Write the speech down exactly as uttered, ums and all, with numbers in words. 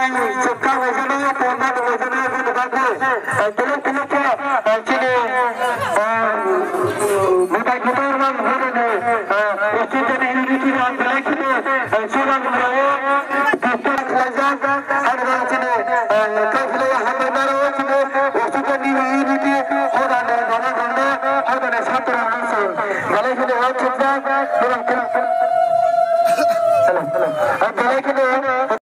Chukka waijana, porna waijana, waijana, waijana, eh, belai belai khe, eh, chini, eh, bubaikutor rang hwnwi, eh, student unity rang belai khe, eh, chwla mwnwi, eh, khlaijak, aro chini, eh, kaphilwi hambai naro chini, student unity, hodani, hodani, hodani, hodani, satro, belai khe, eh, chukjak, borok